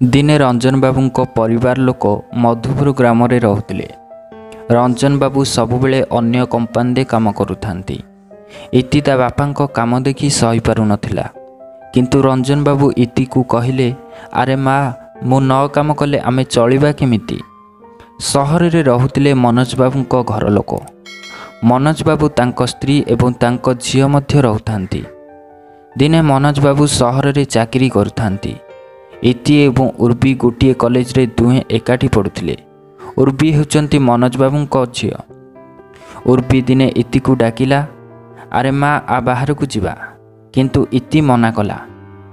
ଦିନେ ରଞ୍ଜନ ବାବୁଙ୍କ ପରିବାର ଲୋକ ମଧୁପୁର ଗ୍ରାମରେ ରହୁଥିଲେ। ରଞ୍ଜନ ବାବୁ ସବୁବେଳେ ଅନ୍ୟ କମ୍ପାନୀରେ କାମ କରୁଥାନ୍ତି। ଇତି ତା ବାପାଙ୍କ କାମ ଦେଖି ସହିପାରୁନଥିଲା। କିନ୍ତୁ ରଞ୍ଜନ ବାବୁ ଇତିକୁ କହିଲେ, ଆରେ ମା, ମୁଁ ନ କାମ କଲେ ଆମେ ଚଳିବା କେମିତି? ସହରରେ ରହୁଥିଲେ ମନୋଜ ବାବୁଙ୍କ ଘର ଲୋକ। ମନୋଜ ବାବୁ, ତାଙ୍କ ସ୍ତ୍ରୀ ଏବଂ ତାଙ୍କ ଝିଅ ମଧ୍ୟ ରହୁଥାନ୍ତି। ଦିନେ ମନୋଜ ବାବୁ ସହରରେ ଚାକିରି କରୁଥାନ୍ତି। ଇତି ଏବଂ ଉର୍ବି ଗୋଟିଏ କଲେଜରେ ଦୁହେଁ ଏକାଠି ପଢ଼ୁଥିଲେ। ଉର୍ବି ହେଉଛନ୍ତି ମନୋଜ ବାବୁଙ୍କ ଝିଅ। ଉର୍ବି ଦିନେ ଇତିକୁ ଡାକିଲା, ଆରେ ମା, ଆ ବାହାରକୁ ଯିବା। କିନ୍ତୁ ଇତି ମନା କଲା,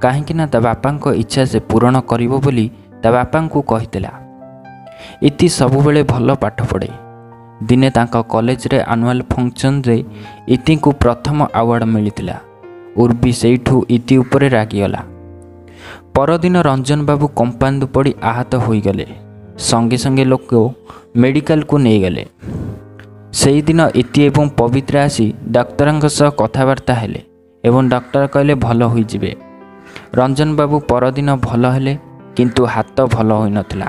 କାହିଁକିନା ତା ବାପାଙ୍କ ଇଚ୍ଛା ସେ ପୂରଣ କରିବ ବୋଲି ତା ବାପାଙ୍କୁ କହିଥିଲା। ଇତି ସବୁବେଳେ ଭଲ ପାଠ ପଢ଼େ। ଦିନେ ତାଙ୍କ କଲେଜରେ ଆନୁଆଲ୍ ଫଙ୍କସନ୍ରେ ଇତିଙ୍କୁ ପ୍ରଥମ ଆୱାର୍ଡ଼ ମିଳିଥିଲା। ଉର୍ବି ସେଇଠୁ ଇତି ଉପରେ ରାଗିଗଲା। ପରଦିନ ରଞ୍ଜନ ବାବୁ କମ୍ପାନୀରୁ ପଡ଼ି ଆହତ ହୋଇଗଲେ। ସଙ୍ଗେ ସଙ୍ଗେ ଲୋକ ମେଡ଼ିକାଲକୁ ନେଇଗଲେ। ସେଇଦିନ ଇତି ଏବଂ ପବିତ୍ରା ଆସି ଡାକ୍ତରଙ୍କ ସହ କଥାବାର୍ତ୍ତା ହେଲେ ଏବଂ ଡାକ୍ତର କହିଲେ ଭଲ ହୋଇଯିବେ। ରଞ୍ଜନ ବାବୁ ପରଦିନ ଭଲ ହେଲେ, କିନ୍ତୁ ହାତ ଭଲ ହୋଇନଥିଲା।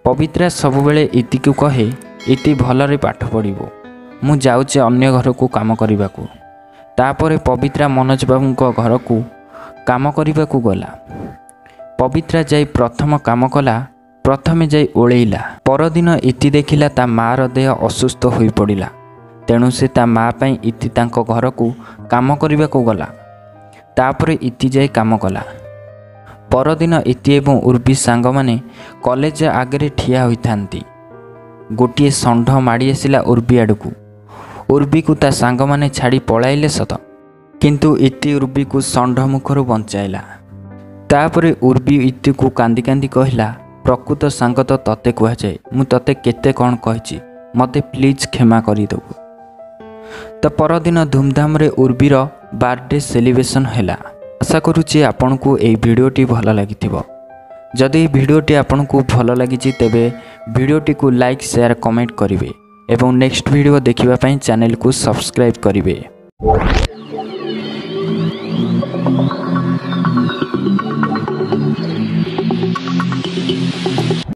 ପବିତ୍ରା ସବୁବେଳେ ଇତିକୁ କହେ, ଇତି ଭଲରେ ପାଠ ପଢ଼ିବୁ, ମୁଁ ଯାଉଛି ଅନ୍ୟ ଘରକୁ କାମ କରିବାକୁ। ତାପରେ ପବିତ୍ରା ମନୋଜ ବାବୁଙ୍କ ଘରକୁ କାମ କରିବାକୁ ଗଲା। ପବିତ୍ରା ଯାଇ ପ୍ରଥମ କାମ କଲା, ପ୍ରଥମେ ଯାଇ ଓଳେଇଲା। ପରଦିନ ଇତି ଦେଖିଲା ତା ମାଆର ଦେହ ଅସୁସ୍ଥ ହୋଇପଡ଼ିଲା। ତେଣୁ ସେ ତା ମା ପାଇଁ ଇତି ତାଙ୍କ ଘରକୁ କାମ କରିବାକୁ ଗଲା। ତାପରେ ଇତି ଯାଇ କାମ କଲା। ପରଦିନ ଇତି ଏବଂ ଉର୍ବି ସାଙ୍ଗମାନେ କଲେଜ ଆଗରେ ଠିଆ ହୋଇଥାନ୍ତି। ଗୋଟିଏ ଷଣ୍ଢ ମାଡ଼ି ଆସିଲା ଉର୍ବି ଆଡ଼କୁ। ଉର୍ବିକୁ ତା ସାଙ୍ଗମାନେ ଛାଡ଼ି ପଳାଇଲେ ସତ, କିନ୍ତୁ ଇତି ଉର୍ବିକୁ ଷଣ୍ଢ ମୁଖରୁ ବଞ୍ଚାଇଲା। ତାପରେ ଉର୍ବି ଇତିକୁ କାନ୍ଦି କାନ୍ଦି କହିଲା, ପ୍ରକୃତ ସାଙ୍ଗ ତ ତତେ କୁହାଯାଏ, ମୁଁ ତତେ କେତେ କ'ଣ କହିଛି, ମୋତେ ପ୍ଲିଜ୍ କ୍ଷମା କରିଦେବୁ। ତ ପରଦିନ ଧୁମଧାମରେ ଉର୍ବିର ବାର୍ଥଡେ ସେଲିବ୍ରେସନ୍ ହେଲା। ଆଶା କରୁଛି ଆପଣଙ୍କୁ ଏହି ଭିଡ଼ିଓଟି ଭଲ ଲାଗିଥିବ। ଯଦି ଏହି ଭିଡ଼ିଓଟି ଆପଣଙ୍କୁ ଭଲ ଲାଗିଛି, ତେବେ ଭିଡ଼ିଓଟିକୁ ଲାଇକ୍, ସେୟାର, କମେଣ୍ଟ କରିବେ ଏବଂ ନେକ୍ସଟ ଭିଡ଼ିଓ ଦେଖିବା ପାଇଁ ଚ୍ୟାନେଲକୁ ସବସ୍କ୍ରାଇବ୍ କରିବେ।